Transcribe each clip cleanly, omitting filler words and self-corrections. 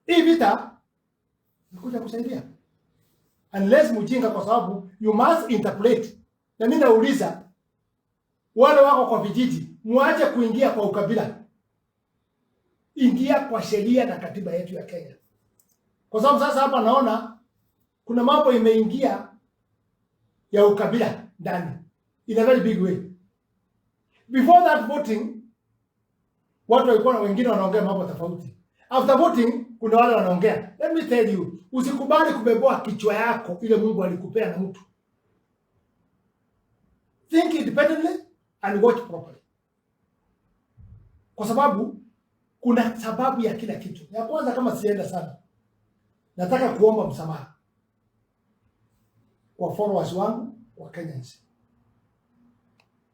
Hii vita nikuja kusaidia unless mjinga, kwa sababu you must interpret. Na mimi nauliza wale wako kwa vijiji, muache kuingia kwa ukabila, ingia kwa sheria na katiba yetu ya Kenya, kwa sababu sasa hapa naona kuna mambo imeingia ya ukabila ndani in a very big way. Before that voting, watu walikuwa na wengine wanaongea mambo tofauti. After voting, kuna wale wanaongea. Let me tell you, usikubali kubeboa kichwa yako ile Mungu alikupea na mtu. Think independently and watch properly, kwa sababu kuna sababu ya kila kitu. Ya kwanza, kama sienda sana, nataka kuomba msamaha kwa followers wangu wa Kenyans.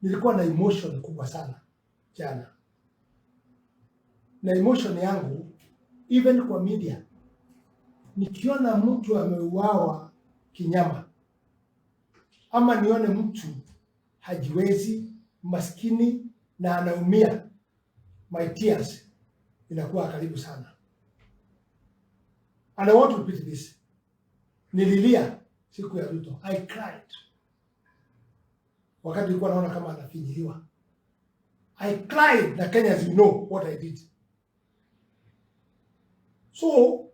Nilikuwa na emotion kubwa sana jana, na emotion yangu even kwa media, nikiona mtu ameuawa kinyama ama nione mtu hajiwezi, maskini na anaumia, my tears inakuwa karibu sana. And I want to repeat this. Nililia siku ya Ruto. I cried wakati nilikuwa naona kama anafinyiliwa. I cried na Kenyans, you know what I did. So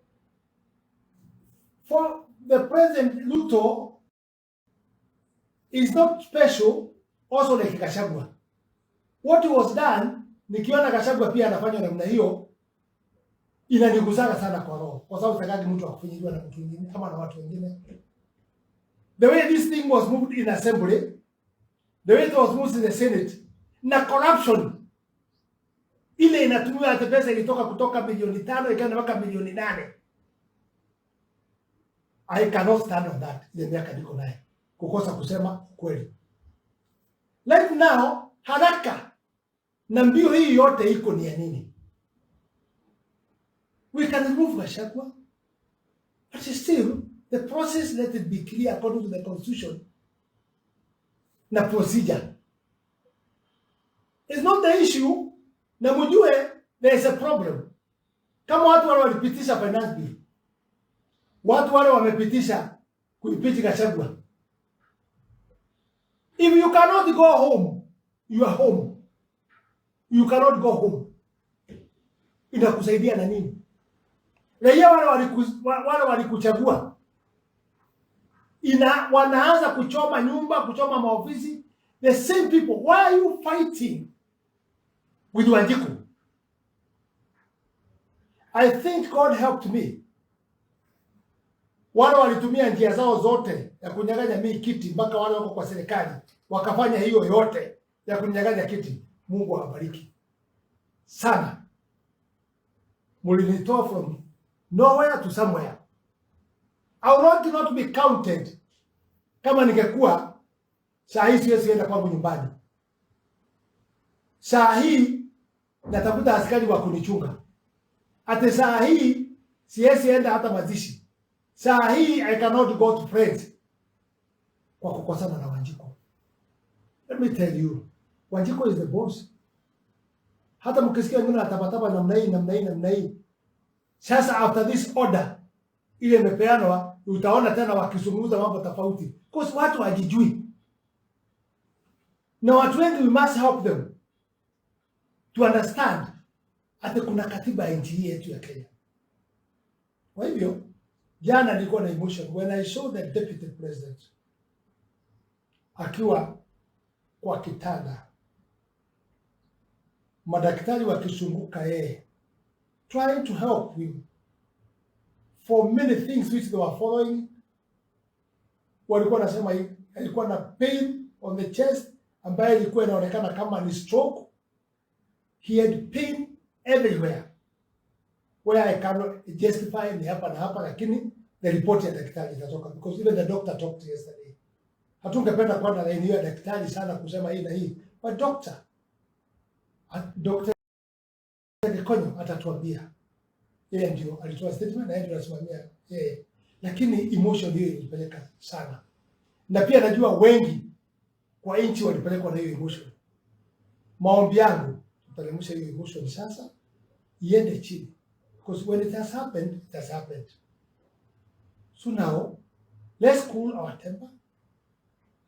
for the President Ruto is not special also like Gachagua. What was done, nikiona Gachagua pia anafanya namna hiyo, inanigusaga sana kwa roho, kwa sababu sitaki mtu akufinyiliwa na mtu mwingine ama na watu wengine. The way this thing was moved in assembly, the way it was moved in the Senate, na corruption ile inatumiwa, hata pesa ilitoka kutoka milioni 5 ikaenda mpaka milioni 8. I cannot stand on that. Ile miaka niko naye kukosa kusema kweli. Right now, haraka na mbio hii yote iko ni ya nini? We can remove Gachagua, but still the process, let it be clear according to the constitution na procedure. It's not the issue, na mjue there is a problem. Kama watu wale walipitisha finance bill, watu wale wamepitisha kuimpeach Gachagua. If you cannot go home, you are home. You cannot go home. Inakusaidia na nini? Raia wale walikuchagua ina wanaanza kuchoma nyumba, kuchoma maofisi. The same people. Why are you fighting with Wanjiku? I think God helped me. Wale walitumia njia zao zote ya kunyang'anya mimi kiti, mpaka wale wako kwa serikali wakafanya hiyo yote ya kunyang'anya kiti. Mungu awabariki sana. Mlinitoa from nowhere to somewhere. I want not to be counted. Kama ningekuwa saa hii siwezi enda kwangu nyumbani. Saa hii natafuta askari wa kunichunga. Ate saa hii siwezi enda hata mazishi. Saa hii I cannot go to friends kwa kukosana na Wanjiku. Let me tell you, Wanjiku is the boss. Hata mkisikia wengine wanatapatapa namna hii, namna hii, namna hii. Sasa after this order ile imepeanwa, utaona tena wakizungumza mambo tofauti. Because watu hawajijui. Na watu wengi, we must help them to understand ati kuna katiba ya nchi hii yetu ya Kenya. Kwa hivyo jana nilikuwa na emotion when I saw the deputy president akiwa kwa kitanda, madaktari wakizunguka yeye, trying to help him for many things which they were following. Walikuwa nasema alikuwa na pain on the chest ambayo ilikuwa inaonekana kama ni stroke. He had pain everywhere where I cannot justify ni hapa na hapa, lakini the report ya daktari itatoka because even the doctor talked yesterday. Hatungependa kuwa na line hiyo ya daktari sana kusema hii na hii, but Dr. Gikonyo atatuambia. Yeye ndio alitoa statement na yeye ndio anasimamia yeye, lakini emotion hiyo ilipeleka sana, na pia najua wengi kwa nchi walipelekwa na hiyo emotion. Maombi yangu tutaremusha hiyo emotion sasa iende chini, because Because when it has happened, it has happened. So now, let's cool our temper.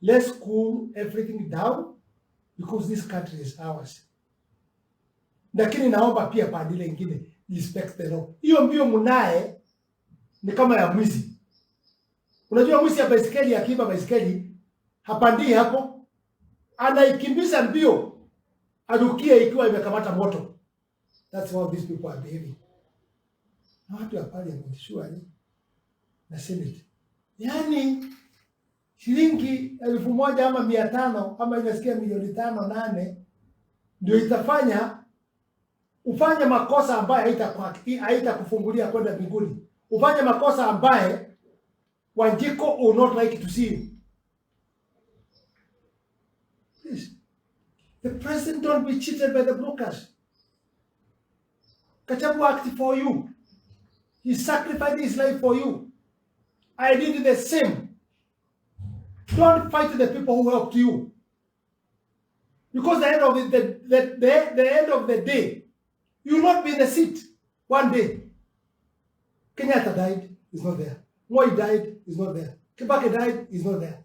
Let's cool everything down because this country is ours. Lakini naomba pia pande ile ingine, respect the law. Hiyo mbio mnaye ni kama ya mwizi. Unajua mwizi ya baisikeli akiiba baisikeli hapandii hapo, anaikimbiza mbio arukie ikiwa imekamata moto. That's how these people are behaving. Na watu wa parliament, surely, na Senate, yaani shilingi 1,000 ama 500 ama inasikia milioni 5 8 ndio itafanya ufanye makosa ambaye haitakufungulia kwenda mbinguni, ufanye makosa ambaye Wanjiku will not like to see you. Please, the president, don't be cheated by the brokers. Gachagua acted for you. He sacrificed his life for you. I did the same. Don't fight the people who helped you. Because the end of the day, you will not be in the seat one day. Kenyatta died, he's not there. Moi died, he's not there. Kibaki died, he's not there.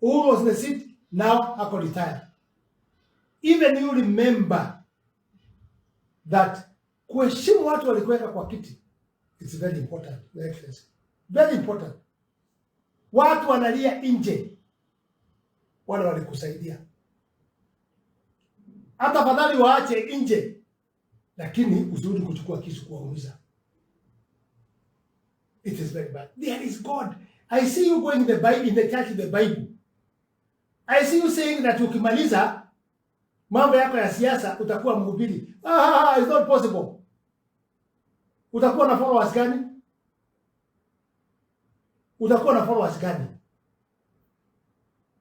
Uhuru was in the seat, now ako retired. Even you remember that kuheshimu watu walikuweka kwa kiti, it's very important, Your Excellency. Very important. Watu wanalia nje, wale walikusaidia. Hata afadhali waache nje, lakini usirudi kuchukua kisu kuwaumiza. It is very bad. There is God. I see you going the Bible, in the church, the Bible. I see you saying that ukimaliza mambo yako ya siasa utakuwa mhubiri. Ah, it's not possible. Utakuwa na followers gani? Utakuwa na followers gani?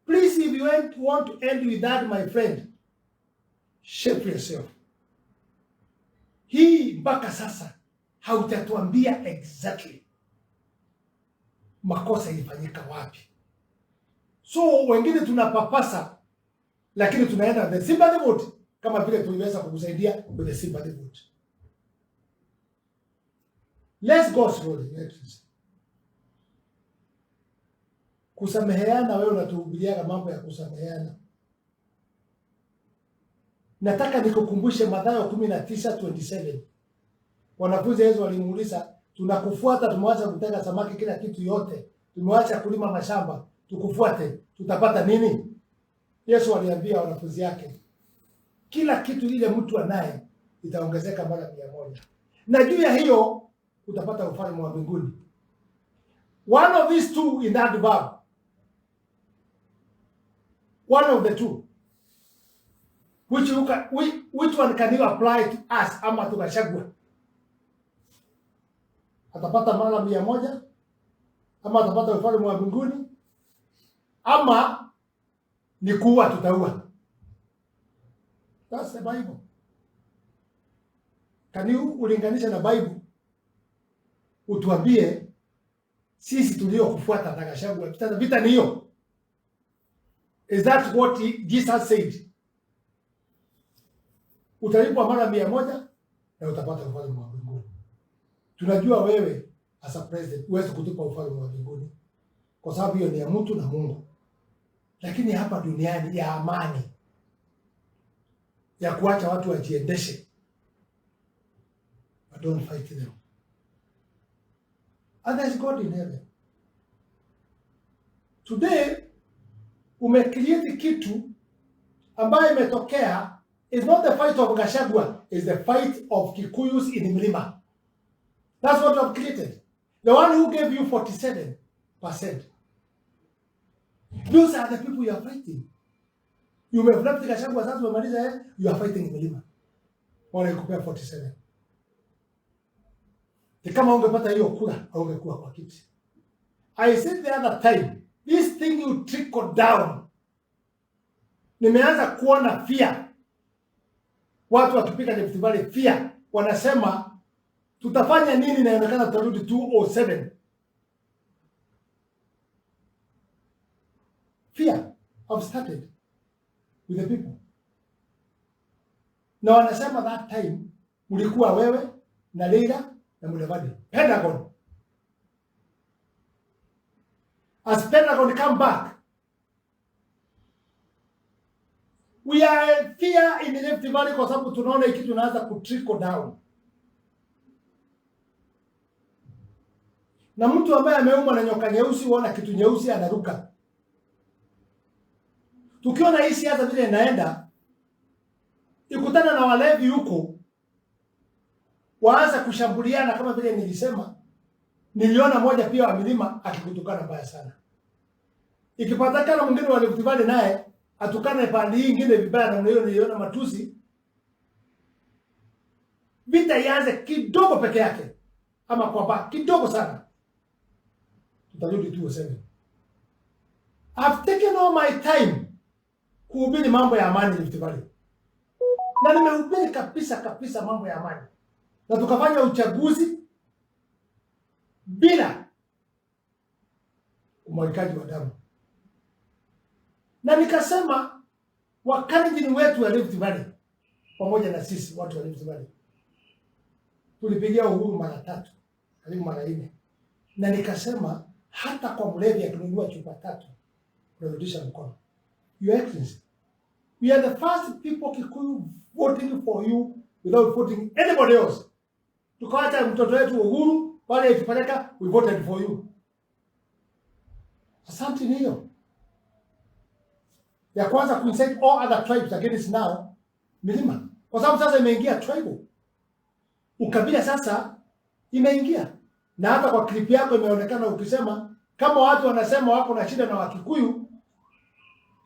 Please, if you want to end with that, my friend, shape yourself. Hii mpaka sasa haujatuambia exactly makosa ilifanyika wapi. So wengine tunapapasa, lakini tunaenda the sympathy vote, kama vile tuliweza kukusaidia with the sympathy vote. Let's go slowly, Your Excellency. Kusameheana, wewe unatuhubiriaga mambo ya kusameheana. Nataka nikukumbushe Mathayo 19:27. Wanafunzi Yesu walimuuliza, tunakufuata, tumewacha kutega samaki, kila kitu yote, tumewacha kulima mashamba, tukufuate, tutapata nini? Yesu aliambia wanafunzi yake, kila kitu ile mtu anaye itaongezeka mara 100, na juu ya hiyo utapata ufalme wa mbinguni. One of these two in that verb, one of the two, which one can you apply to us ama to Gachagua? Atapata mara 100 ama atapata ufalme wa mbinguni ama ni kuua tutaua. That's the Bible. Can you ulinganisha na Bible utuambie sisi tuliokufuata na Gachagua, sasa vita ni hiyo? Is that what Jesus said? Utalipwa mara 100 na utapata ufalme wa mbinguni. Tunajua wewe as a president huwezi kutupa ufalme wa mbinguni kwa sababu hiyo ni ya mtu na Mungu, lakini hapa duniani ya amani, ya kuacha watu wajiendeshe, but don't fight them. And there's God in heaven. Today umecreate kitu ambayo imetokea, is not the fight of Gachagua, is the fight of Kikuyus in Mlima. That's what you have created. The one who gave you 47%. Those are the people you are fighting. You may have left Gachagua sasa umemaliza, eh, you are fighting Mlima. Wanaikupea 47. Ni kama ungepata hiyo kura, haungekuwa kwa kiti. I said the other time, this thing will trickle down. Nimeanza kuona fear. Watu wakipika Rift Valley fear, wanasema tutafanya nini, inaonekana tutarudi 207. Fear have started with the people. Na wanasema that time mlikuwa wewe na Leila na Mudavadi. Pentagon. As Pentagon come back, we are fear in Rift Valley kwa sababu tunaona hii kitu inaanza ku trickle down. Na mtu ambaye ameumwa na nyoka nyeusi, huona kitu nyeusi anaruka. Tukiona hii siasa vile inaenda, ikutana na walevi huko, waanza kushambuliana kama vile nilisema. Niliona moja pia wa milima akikutukana mbaya sana. Ikipatikana mwingine wa Rift Valley naye atukane pande hii ingine vibaya namna hiyo, niliona matusi. Vita ianze kidogo peke yake, ama kwa ba kidogo sana, tutarudi 2007. I've taken all my time kuhubiri mambo ya amani Rift Valley, na nimehubiri kabisa kabisa mambo ya amani, na tukafanya uchaguzi bila umwagikaji wa damu, na nikasema Wakalenjin wetu wa Rift Valley pamoja na sisi watu wa Rift Valley tulipigia Uhuru mara tatu, karibu mara nne, na nikasema hata kwa mlevi akinunua chupa tatu unarudisha mkono. Your Excellency, we are the first people Kikuyu voting for you without voting anybody else. Tukawacha mtoto wetu Uhuru pale ikipeleka, we voted for you. Asante ni hiyo ya kwanza kuincite all other tribes against now milima, kwa sababu sasa imeingia tribal ukabila, sasa imeingia na hata kwa clip yako imeonekana ukisema kama watu wanasema wako na shida na Wakikuyu,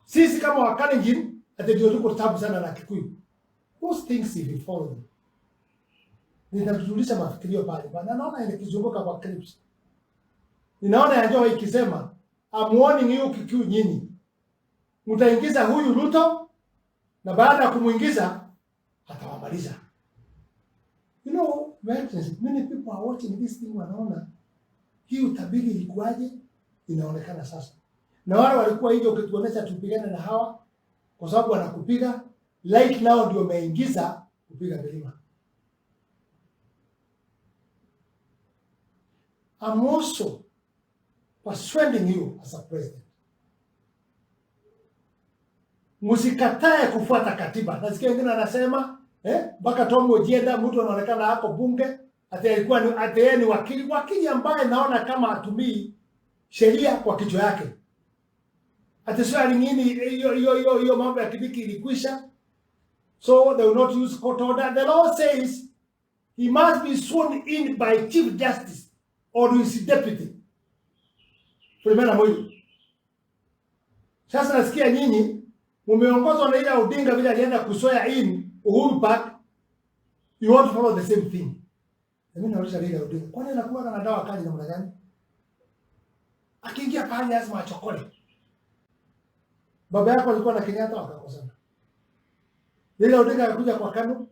sisi kama Wakalenjin ati ndio tuko tabu sana na Kikuyu. Those things if you follow them, ninatutulisha mafikirio pale bana, naona ikizunguka kwa clips, ninaona ya Joho ikisema I'm warning you Kikuyu, nyinyi mtaingiza huyu Ruto na baada ya kumuingiza atawamaliza. You know, Your Excellency, many people are watching this thing, wanaona hii utabiri ilikuwaje, inaonekana sasa. Na wale walikuwa hivyo ukituonesha tupigane na hawa kwa sababu wanakupiga right now, ndio wameingiza kupiga milima. I'm also persuading you as a president, msikatae kufuata katiba. Nasikia wengine anasema mpaka Tom Ojienda mtu anaonekana hako bunge ati alikuwa ni ati yeye ni wakili, wakili ambaye naona kama hatumii sheria kwa kichwa yake. Ati swali lingine hiyo hiyo hiyo hiyo mambo ya Kibaki ilikwisha, so they will not use court order. The law says he must be sworn in by Chief Justice or his deputy. Philomena Mwilu. Sasa nasikia nyinyi mumeongozwa na ile Odinga vile alienda kuswear in Uhuru Park, you want to follow the same thing. Na mimi nauliza Raila Odinga, kwani anakuwa na dawa kali namna gani? Akiingia pale lazima achokole. Baba yako alikuwa na Kenyatta wakakosana. Raila Odinga akakuja kwa KANU,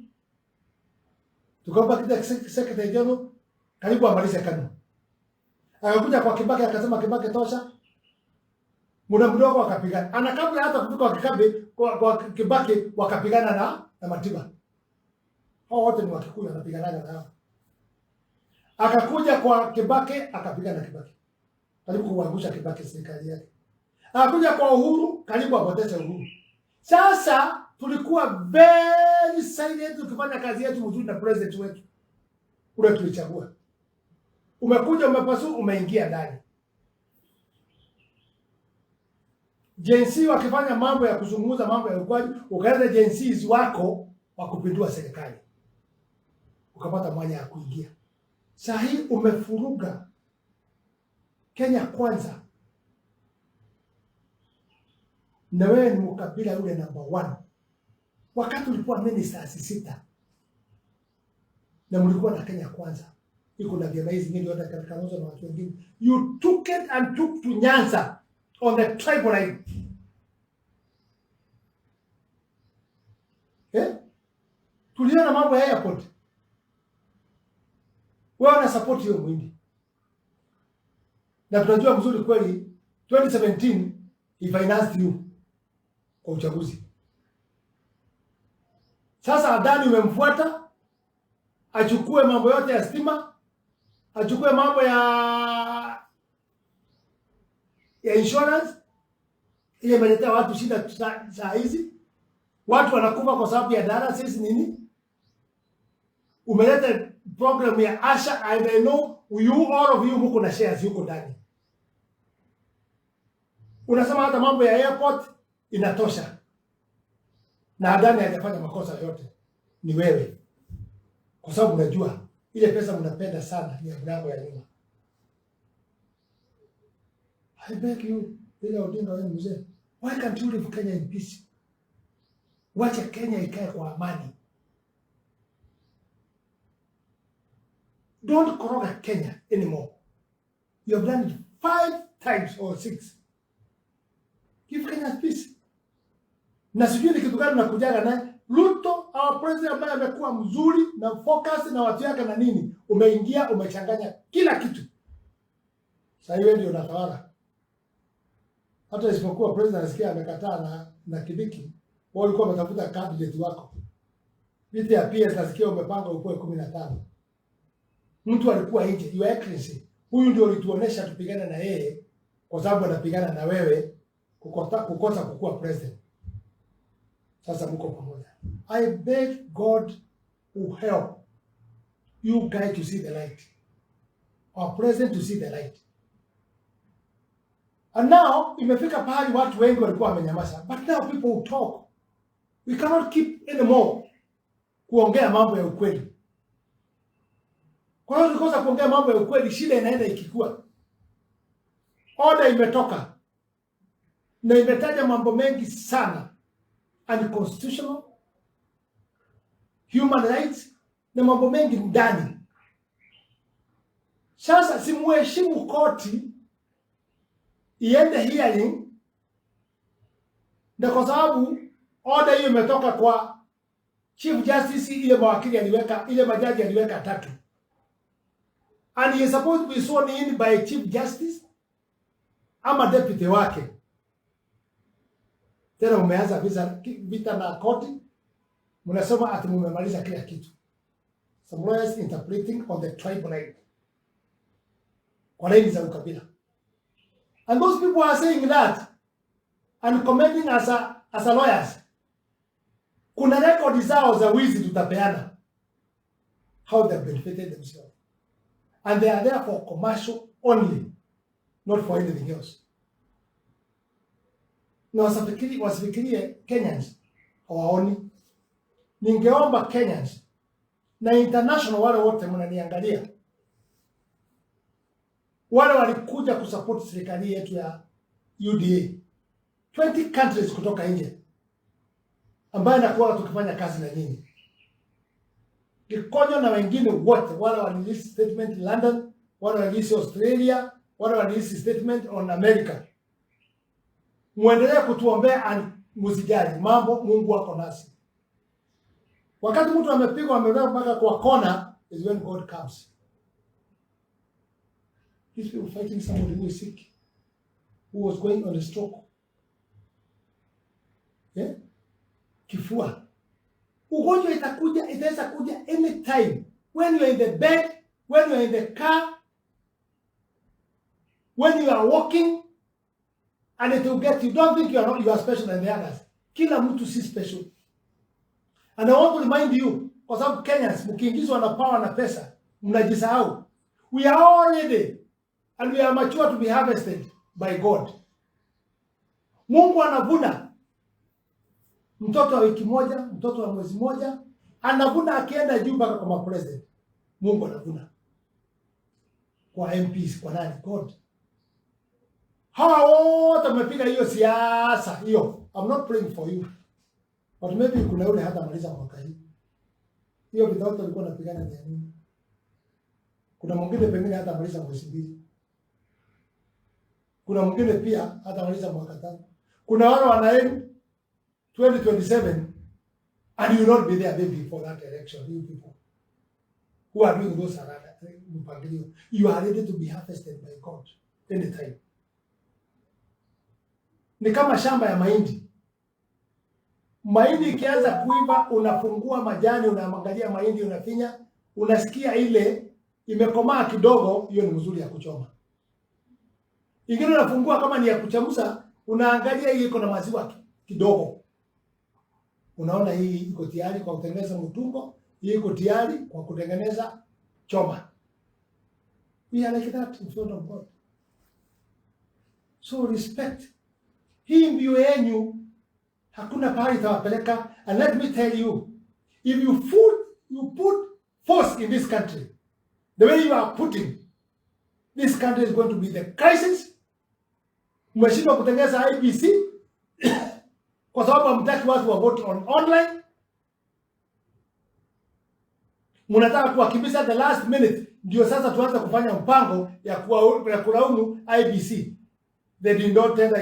tukampa kiti secretary general, karibu amalize KANU. Akakuja kwa Kibaki akasema Kibaki tosha. Muda mdogo wakapigana. Ana kabla hata kufika kwa Kikabe, kwa Kibaki wakapigana na Matiba. Hao wote ni Wakikuyu wanapiganaga na hao. Akakuja kwa Kibaki akapigana na Kibaki. Karibu kuangusha Kibaki serikali yake. Akakuja kwa Uhuru karibu apoteze Uhuru. Sasa tulikuwa very silent tukifanya kazi yetu mzuri na president wetu ule tulichagua. Umekuja umepasu, umeingia ndani. Gen Z wakifanya mambo ya kuzungumza mambo ya ukwaji, ukaleta Gen Z wako wa kupindua serikali, ukapata mwanya ya kuingia. Saa hii umefuruga Kenya Kwanza, na wewe ni mkabila yule number 1. Wakati ulikuwa ministers 6 na mlikuwa na Kenya Kwanza, iko na vyama hizi nyingi hata katika Kalonzo na watu wengine, you took it and took to Nyanza on the tribal line. Tuliona mambo ya airport. Wewe una support hiyo mwingi. Na tunajua mzuri kweli 2017 he financed you kwa uchaguzi. Sasa Adani umemfuata achukue mambo yote ya stima, Achukue mambo ya insurance ile imeletea watu shida saa hizi, watu wanakufa kwa sababu ya dialysis nini. Umeleta program ya Asha, and I know you, all of you mko na shares yuko ndani. Unasema hata mambo ya airport inatosha, na Adani hajafanya makosa yote, ni wewe, kwa sababu unajua ile pesa mnapenda sana ni ya mlango ya nyuma. I beg you, Raila Odinga, wewe mzee, why can't you leave Kenya in peace? Wacha Kenya ikae kwa amani. Don't koroga Kenya anymore. You have done it five times or six. Give Kenya peace. Na sijui ni kitu gani nakujaga naye Ruto, our president ambaye amekuwa mzuri na focus na watu yake na nini, umeingia umechanganya kila kitu. Sasa hiyo ndio unatawala. Hata isipokuwa president anasikia amekataa na Kibaki, wao walikuwa wametafuta candidate wako. Viti ya PS nasikia umepanga ukuwe 15. Mtu alikuwa nje, Your Excellency, huyu ndio ulituonesha tupigane na yeye kwa sababu anapigana na wewe kukosa kukuwa president. Sasa mko pamoja. I beg God who help you guys to see the light. Our president to see the light. And now imefika pahali watu wengi walikuwa wamenyamaza. But now people will talk. We cannot keep anymore kuongea mambo ya ukweli. Kwa hiyo tukikosa kuongea mambo ya ukweli, shida inaenda ikikua. Order imetoka na imetaja mambo mengi sana, unconstitutional, human rights na mambo mengi ndani. Sasa simuheshimu koti iende hearing, na kwa sababu order hiyo imetoka kwa Chief Justice, ile mawakili aliweka, ile majaji aliweka tatu, and he is supposed to be sworn in by Chief Justice ama deputy wake. Tena umeanza vita na koti, mnasema ati mumemaliza kila kitu. Some lawyers interpreting on the tribal line, kwa laini za ukabila. And those people are saying that and commenting as a lawyers. Kuna rekodi zao za wizi tutapeana. How they benefited themselves. And they are there for commercial only, not for anything else. Na wasifikirie Kenyans hawaoni. Ningeomba Kenyans na international wale wote mnaniangalia, wale walikuja kusupport serikali yetu ya UDA, 20 countries kutoka nje, ambaye nakuwa tukifanya kazi na nyinyi, Gikonyo na wengine wote wale walirelease statement London, wale walirelease Australia, wale walirelease statement on America. Muendelee kutuombea and msijali mambo, Mungu ako nasi. Wakati mtu amepigwa amewekwa mpaka kwa kona, is when God comes. These people fighting somebody who is sick, who was going on a stroke. Yeah? Kifua. Ugonjwa itakuja, itaweza kuja anytime. When you are in the bed, when you are in the car, when you are walking, and it will get you. Don't think you are not, you are special than the others. Kila mtu si special. And I want to remind you, kwa sababu Kenyans mkiingizwa na power na pesa, mnajisahau. We are all ready and we are mature to be harvested by God. Mungu anavuna mtoto wa wiki moja, mtoto wa mwezi moja, anavuna akienda juu mpaka kwa president. Mungu anavuna kwa MPs, kwa nani? God. Hawa wote wamepiga hiyo siasa hiyo. I'm not praying for you. But maybe kuna yule hata maliza mwaka hii. Hiyo vita wote walikuwa wanapigana ni ya nini? Kuna mwingine pengine hata maliza mwezi mbili. Kuna mwingine pia hata maliza mwaka tano. Kuna wale wana 2027 and you will not be there maybe for that election, you people who are doing those mpangilio. You are ready to be harvested by God anytime. Ni kama shamba ya mahindi. Mahindi ikianza kuiva, unafungua majani, unaangalia mahindi, unafinya, unasikia ile Imekomaa kidogo, hiyo ni mzuri ya kuchoma. Ingine unafungua kama ni ya kuchemsha, unaangalia hii iko na maziwa kidogo. Unaona hii iko tayari kwa kutengeneza mtumbo, hii iko tayari kwa kutengeneza choma. We are like that in front of God. So respect. Hii mbio yenyu hakuna pahali itawapeleka. And let me tell you, if you put force in this country, the way you are putting, this country is going to be the crisis. Mmeshindwa kutengeneza IEBC kwa sababu hamtaki watu wa vote on online. Mnataka kuwakimbiza the last minute, ndio sasa tuanze kufanya mpango ya kulaumu IEBC. They did not tender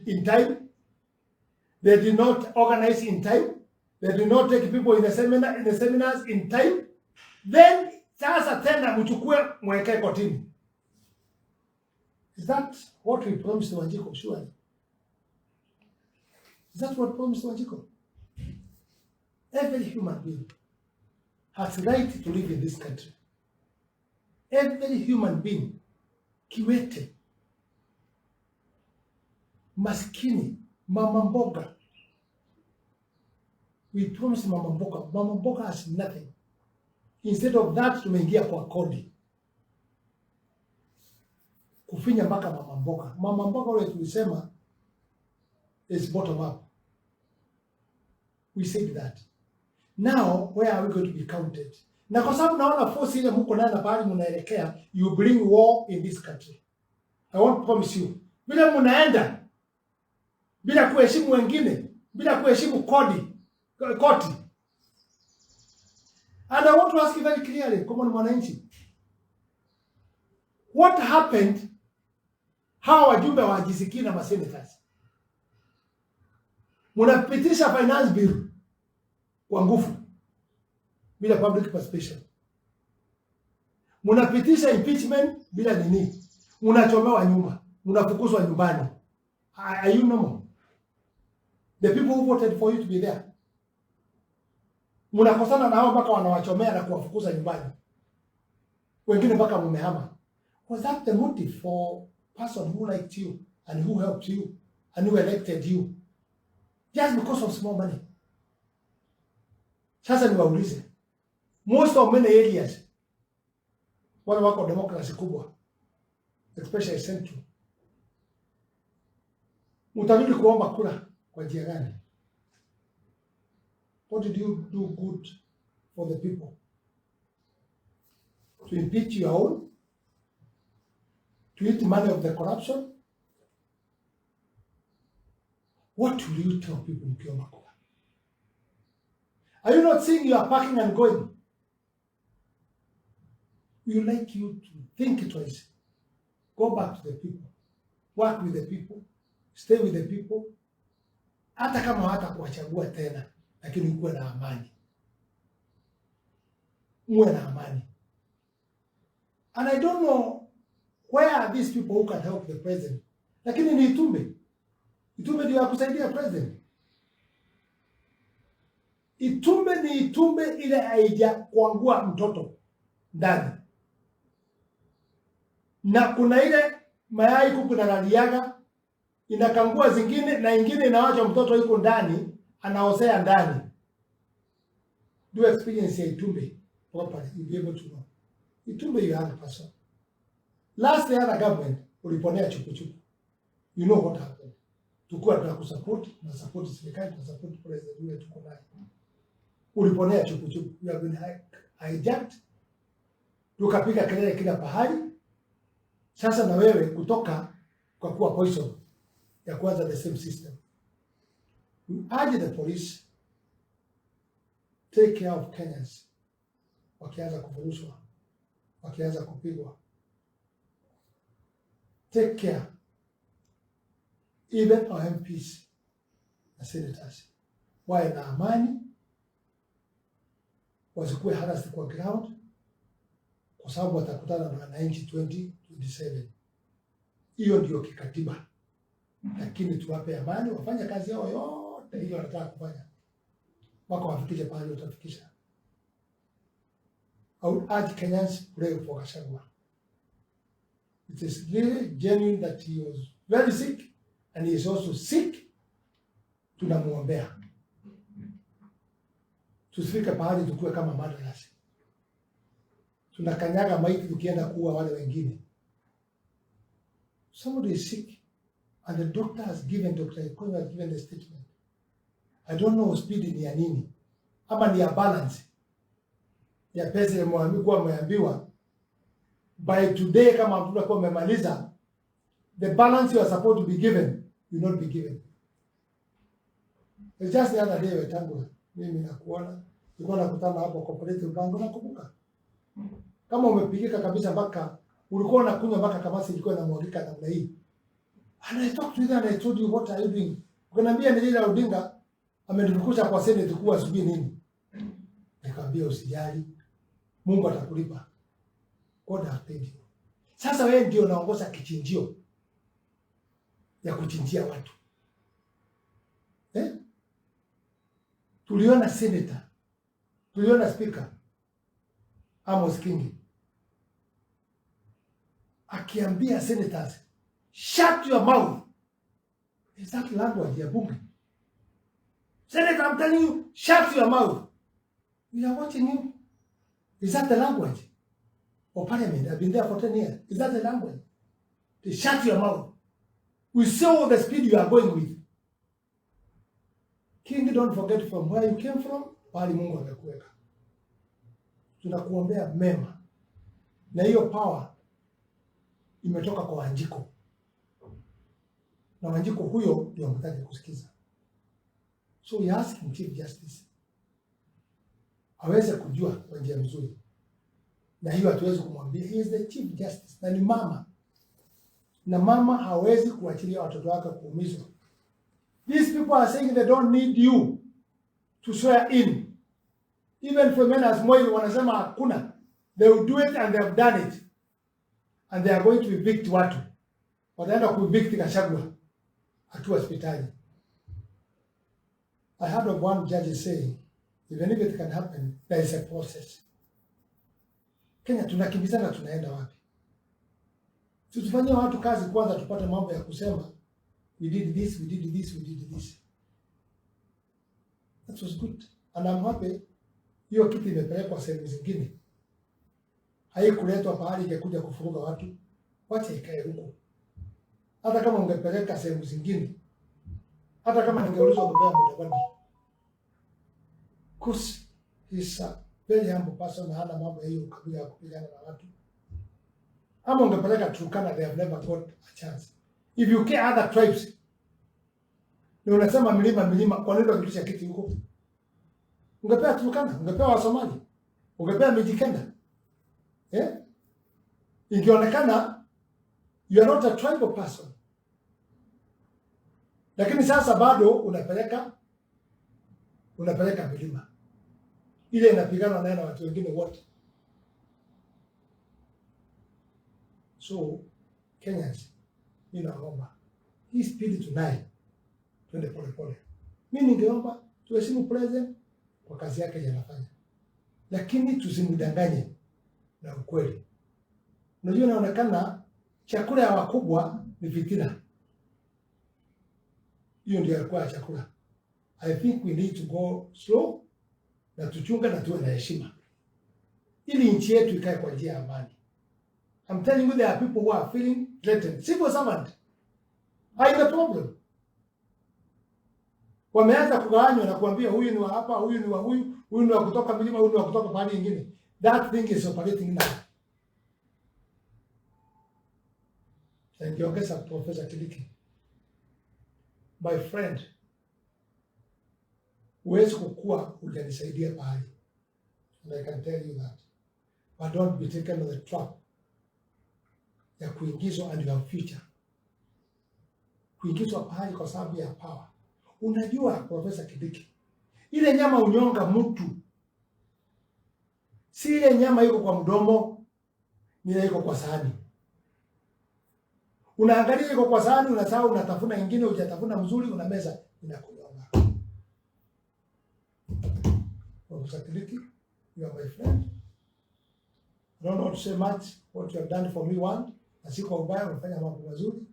in time. They did not organize in time. They did not take people in the seminars in time. Then sasa tena mchukue mwekee kotini. Is that what we promised Wanjiku? Surely. Is that what promised Wanjiku? Every human being has right to live in this country. Every human being, kiwete, maskini, mama mboga. We promised mama mboga. Mama mboga has nothing. Instead of that, tumeingia kwa kodi kufinya mpaka mama mboga. Mama mboga ule tulisema is bottom up. We said that. Now, where are we going to be counted? Na kwa sababu naona force ile mko nayo na pahali mnaelekea, you bring war in this country. I won't promise you. Vile mnaenda bila kuheshimu wengine, bila kuheshimu kodi, koti. And I want to ask you very clearly, kama ni mwananchi, what happened? Hawa wajumbe hawajisikii na masenators, mnapitisha finance bill kwa nguvu bila public participation, mnapitisha impeachment bila nini, mnachomewa nyumba, mnafukuzwa nyumbani. Are you normal? The people who voted for you to be there, mnakosana na hao mpaka wanawachomea na kuwafukuza nyumbani, wengine mpaka mumehama. Was that the motive for person who liked you and who helped you and who elected you just because of small money? Sasa niwaulize, most of many areas wale wako democracy kubwa, especially Central, mtarudi kuomba kura kwa njia gani? What did you do good for the people? To impeach your own? To eat money of the corruption? What will you tell people mkiomba kura? Are you not seeing you are packing and going? We would like you to think twice. Go back to the people. Work with the people. Stay with the people. Hata kama hata kuwachagua tena, lakini kuwe na amani. Muwe na amani. And I don't know where are these people who can help the president. Lakini ni Itumbe. Itumbe ndio ya kusaidia president. Itumbe ni Itumbe ile haija kuangua mtoto ndani, na kuna ile mayai kuku nalaliaga inakangua zingine na ingine inawacha mtoto yuko ndani anaosea ndani. Do experience ya Itumbe properly, you'll be able to know. Itumbe you have a person. Last the other government uliponea chukuchuku. You know what happened. Tulikuwa tunakusupport, tunasupport serikali, tunasupport president yule tuko naye. Uliponea chukuchuku. You have been hijacked. Tukapiga kelele kila pahali. Sasa na wewe kutoka kwa kuwa poison ya kwanza the same system. We urge the police take care of Kenyans wakianza kufurushwa, wakianza kupigwa. Take care even our MPs na senators wawe na amani, wasikuwe harassed kwa ground, kwa sababu watakutana na wananchi 2027. Hiyo ndio kikatiba, lakini tuwape amani, wafanye kazi yao yote hiyo wanataka kufanya, mpaka wafikishe pahali watafikisha. I would urge Kenyans pray for Gachagua. It is really genuine that he was very sick and he is also sick. Tunamuombea. Tusifike pahali tukue kama murderers. Tunakanyaga maiti tukienda kuua wale wengine. Somebody is sick and the doctor has given, Dr. Ikonyo has given the statement. I don't know speed ni ya nini ama ni ya balance ya pesa kuwa ameambiwa by today, kama mtu umemaliza, the balance you are supposed to be given will not be given. It's just the other day, Wetangula, mimi nakuona nilikuwa nakutana hapo Cooperative Bank, nakumbuka kama umepigika kabisa mpaka ulikuwa unakunywa mpaka kamasi ilikuwa inamwagika namna hii. And I talked to you and I told you, "What are you doing?" Ukaniambia ni Raila Odinga amenifukuza kwa Senate kuwa sijui nini. Nikamwambia usijali, Mungu atakulipa. God has paid you. Sasa wewe ndio unaongoza kichinjio ya kuchinjia watu, eh? Tuliona senator, tuliona Speaker Amos Kingi akiambia senators, "Shut your mouth." Is that language ya bunge? "Senator, I'm telling you, shut your mouth. We are watching you." Is that the language of parliament? I've been there for 10 years. Is that the language? To shut your mouth. We saw the speed you are going with. King, don't forget from where you came from, pahali Mungu amekuweka. Tunakuombea mema, na hiyo power imetoka kwa Wanjiku, na Wanjiku huyo ndio hamtaki kusikiza. So we asking Chief Justice aweze kujua kwa njia mzuri, na hiyo hatuwezi kumwambia. He is the Chief Justice na ni mama, na mama hawezi kuachilia watoto wake kuumizwa. These people are saying they don't need you to swear in. Even for men as Moi wanasema hakuna. They will do it and they have done it. And they are going to evict watu. Wataenda kuevict Gachagua akiwa hospitali. I heard of one judge saying, even if it can happen, there is a process. Kenya tunakimbizana, tunaenda wapi? Si tufanyie watu kazi kwanza, tupate mambo ya kusema we did this, we did this, we did this. That was good. And I'm happy hiyo kitu imepelekwa sehemu zingine, haikuletwa pahali ingekuja kuvuruga watu. Wacha ikae huko. Hata kama ungepeleka sehemu zingine, hata kama ningeulizwa ungepea Mudavadi, 'cause he's a very humble person, hana mambo ya hiyo kabila ya kupigana na watu. Ama ungepeleka Turkana, they have never got a chance. If you care other tribes, ni unasema milima milima, kwa nini unarudisha kiti huko? Ungepea Turkana, ungepea Wasomali, ungepea Mijikenda. Eh? Ingionekana you are not a tribal person. Lakini sasa bado unapeleka milima ile inapigana naye na watu wengine wote. So Kenyans, mi naomba hii speed tunaye, twende pole pole. Mi ningeomba tuheshimu president kwa kazi yake anafanya, lakini tusimdanganye na ukweli. Unajua, inaonekana chakula ya wakubwa ni fitina. Hiyo ndio alikuwa chakula. I think we need to go slow na tuchunge na tuwe na heshima ili nchi yetu ikae kwa njia ya amani. I'm telling you, there are people who are feeling threatened. Civil servant are in the problem. Wameanza kugawanywa na kuambia huyu ni wa hapa, huyu ni wa huyu, huyu ni wa kutoka milima, huyu ni wa kutoka pahali nyingine. That thing is operating now. Ningeongeza Professor Kindiki, my friend, huwezi kukua hujanisaidia pahali, and I can tell you that, but don't be taken on the trap ya kuingizwa and your future, kuingizwa pahali kwa sababu ya power. Unajua Professor Kindiki, ile nyama unyonga mtu si ile nyama iko kwa mdomo, ni ile iko kwa sahani. Unaangalia iko kwa sahani, unasahau, unatafuna ingine, hujatafuna mzuri, unameza, inakunyonga. Professor Kindiki, you are my friend. I don't want to say much what you have done for me one, na si kwa ubaya, umefanya mambo mazuri,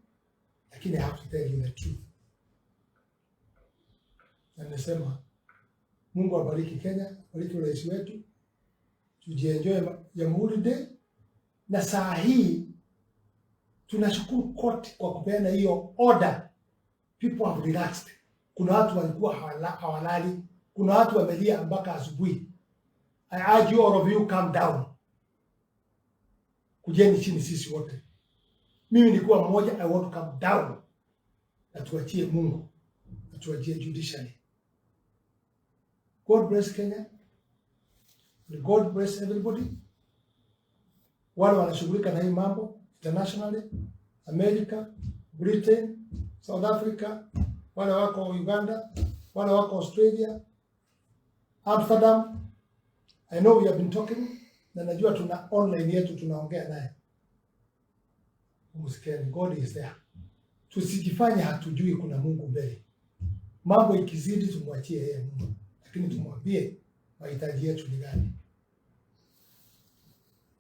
lakini I have to tell you the truth. Na nimesema Mungu abariki Kenya, abariki rais wetu, tujienjoy Jamhuri Day, na saa hii tunashukuru court kwa kupeana hiyo order. People have relaxed. Kuna watu walikuwa hawalali, kuna watu wamelia mpaka asubuhi. I urge you, all of you, calm down, kujeni chini sisi wote. Mimi nilikuwa mmoja, I want to calm down, na tuachie Mungu na tuachie judiciary. God bless Kenya. And God bless everybody. Wale wanashughulika na hii mambo internationally, America, Britain, South Africa, wale wako Uganda, wale wako Australia, Amsterdam. I know we have been talking na najua tuna online yetu tunaongea naye. Msikieni, God is there. Tusijifanye hatujui kuna Mungu mbele. Mambo ikizidi tumwachie yeye Mungu, lakini tumwambie mahitaji yetu ni gani.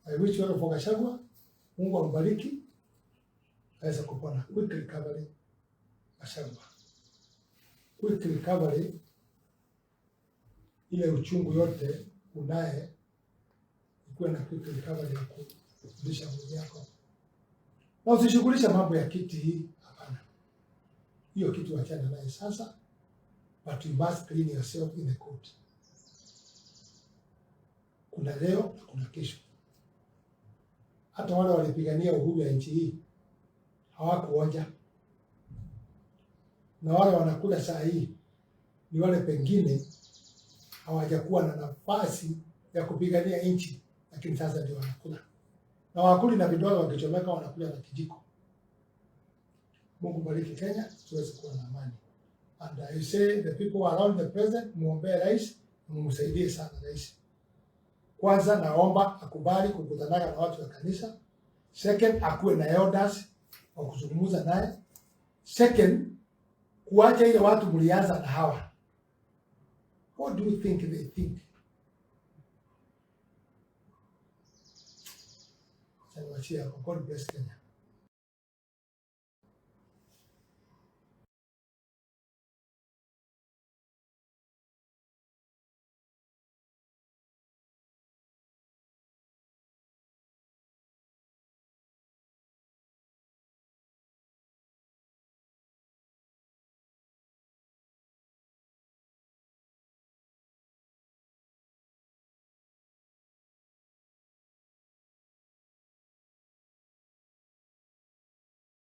I wish you all for Gachagua, Mungu ambariki aweze kupona. Quick recovery Gachagua, quick recovery. Ile uchungu yote unaye, ikuwe na quick recovery ya kurudisha mwili yako, na usishughulisha mambo ya kiti hii. Hapana, hiyo kitu achana naye sasa, but you must clean yourself in the court. Kuna leo na kuna kesho. Hata wale walipigania uhuru ya nchi hii hawakuonja, na wale wanakula saa hii ni wale pengine hawajakuwa na nafasi ya kupigania nchi, lakini sasa ndio wanakula, na wakuli na vidole wakichomeka, wanakula na kijiko. Mungu bariki Kenya, tuweze kuwa na amani. And I say the people around the president, muombee rais, mumsaidie sana rais. Kwanza naomba akubali kukutanaga na watu wa kanisa. Second, akuwe na elders wa kuzungumza naye. Second, kuacha ile watu mlianza na hawa. What do you think they think? Acha niwachie hapo. God bless Kenya.